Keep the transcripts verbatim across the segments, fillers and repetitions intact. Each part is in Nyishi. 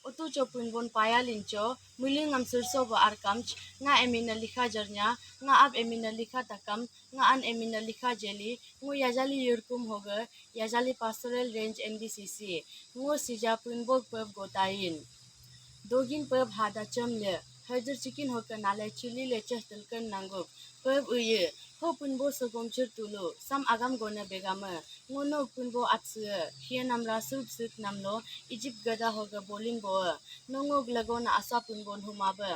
Utu cho punbon paya lincho, muling ngam surso bo arkamch, nga emina likha jarnya, nga ab emina likha takam, nga an emina likha jeli, ngu yajali yurkum hoge, yajali Pastoral Range N B C C, ngu sija punbok peb gotain. Dogin peb hada chemle, hajar chikin hoke nale chili le cheh telken nangguk, peb uye, ho punbo segom chir tulu, sam agam gone begame, ngono punbo atse, hia namra sup sik namlo, Egypt gada hoge bolin boe, nongok lagona asa punbon humabe.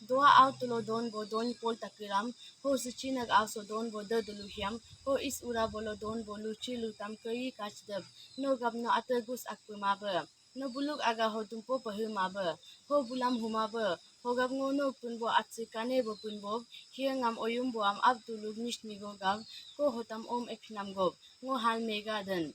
Doa au tulo don bo don pol takiram, ho suchinak au so don bo de duluhiam, ho is ura bolo don bo luchi lutam kei kachdeb, no gab no ate gus akpemabe. No buluk aga ho dumpo pahu mabe, ho bulam humabe, ho gab ngono punbo atse kane bo punbo, hia ngam oyum bo am ab tuluk nish nigo gab, ko hotam om epinam gob, ngo hal mega den.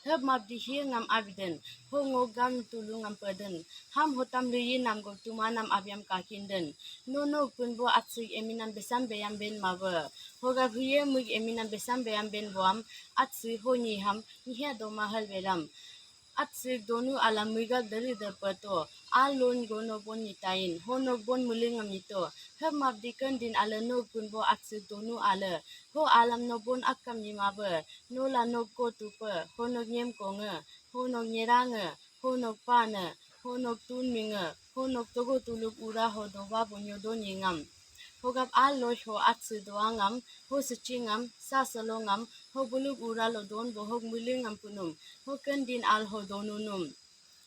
Hep map di hia ngam abiden, ho ngo gam tulu ngam peden, ham hotam luyi nam go tuma nam abiam kakinden. No no punbo atse eminam besam beyam ben mabe, ho gab hia mug eminam besam beyam ben boam, atse ho nyi ham, nihia doma hal beram. Atsik donu alam muigal deri de peto, al lon gono bon nitain, honok bon mulingam nito, hep map diken din ale nok punbo atsik donu ale, ho alam no bon akam nimabe, nola nok ko tupe, honok nyem konge, honok nyerange, honok pane, honok tun minge, honok togo tuluk ura ho doba bonyo do nyingam. Hogap al loh ho atse doangam, ho sechingam, sa selongam, ho buluk ura lo don bohok mulingam punum, ho kendin al ho donunum.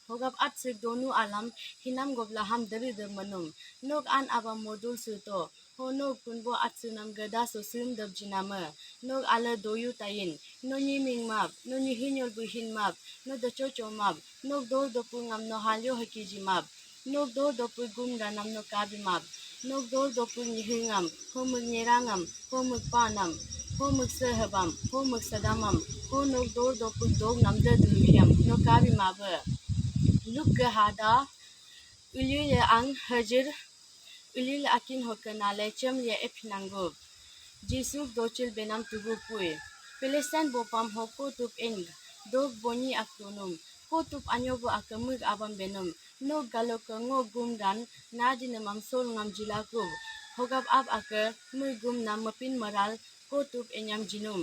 Hogap atsik donu alam, hinam gobla ham deri de menum. Nok an abam modul suto, ho nok punbo atsunam geda so sim deb jiname. Nok ale doyu tain, no nyi ming map, no nyi hinyol bu hin map, no docho cho map, nok dor dopu ngam no halyo haki ji map. Nok dor dopu gum danam no kabi map. Nok dor dopu nyi hingam, ho mug nyerangam, ho mug panam, ho mug sehebam, ho mug sadamam, ho nok dor dopu dog nam de duluhiam, no kabi mabe. Luk ge hada, ulile ang hajir, ulile akin hoke nale chem ye epinangu. Jisu dochil benam tugu pui. Palestine bopam ho kotup eng, dog boni aktonum, kotup anyobo ake mug abam benum, nok galoke ngo gum dan, nadine mamsol ngam jilakub, hogap ab ake mug gum nam mepin meral, kotup enyam jinum.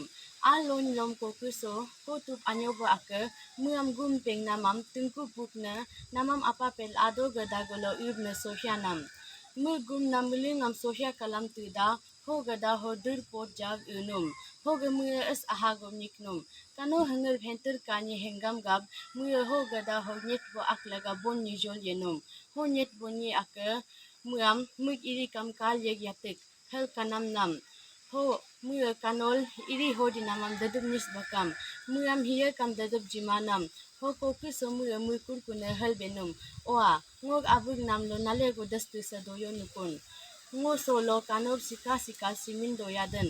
Alon lom kokuso, kotup anyobo ake, muam gum peng namam tengku pukne, namam apapel ado geda golo ib ne sohia nam. Mug gum nam mulingam sohia kalam tuda, ho geda ho dur pot jag unum, ho ge mue es aha gom niknum. Kano henger henter kanye henggam gab, mue ho geda ho nyet bo ak lega bon nijol yenum. Ho nyet bo nyi ake, muam, mug iri kam kal yeg yatik, hel kanam nam. Ho, mue kanol, iri ho dinamam dedup nis bakam, muam hiye kam dedup jimanam. Ho kokuso mue mui kurkune hel benum. Oa, ngok abug nam lo nale go destu sa doyo nukun. Ngo solo kanop sika sika simin doyaden.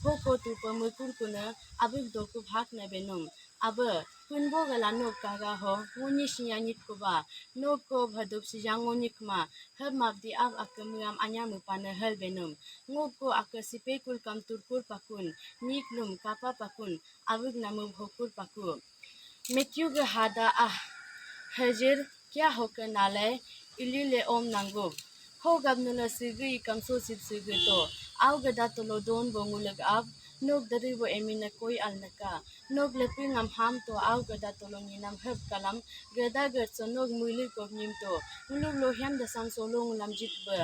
Ho kotupe mui kurkune abug dokup hak ne benum. Abe, punbo gala nok kaga ho, ngo nyi sinya nyit kuba, nok ko bhadup sijang ngo nyikma, hep map di ab ake muam anya mupane hel benum. Ngo ko ake sipekul kam turkur pakun, nyik num kapa pakun, abug namu bhokur paku. Matthew ge hada ah, hajir, kia hoke nalai, ilile om nangu. Ho gab nula sigi ikam so sip sigi to. Au geda tolo don bo ngulek ab, nok deri bo emine koi al neka. Nok lepi ngam ham to au geda tolo nyinam hep kalam, geda ged so nok muili kop nyim to. Nguluk lohiam dasam solo ngulam jit be.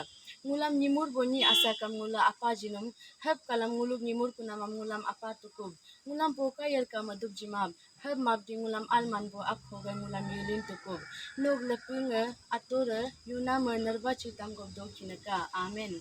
Ngulam nyimur bo nyi asa kam ngula apa jinum, hep kalam nguluk nyimur kunamam ngulam apa tukub. Ngulam poka yer kama dup jimab, hep map di ngulam alman bo ak hoga ngulam yulin tukub. Nok lepinge, atore, yuname nerba chitam gob do kineka. Amen.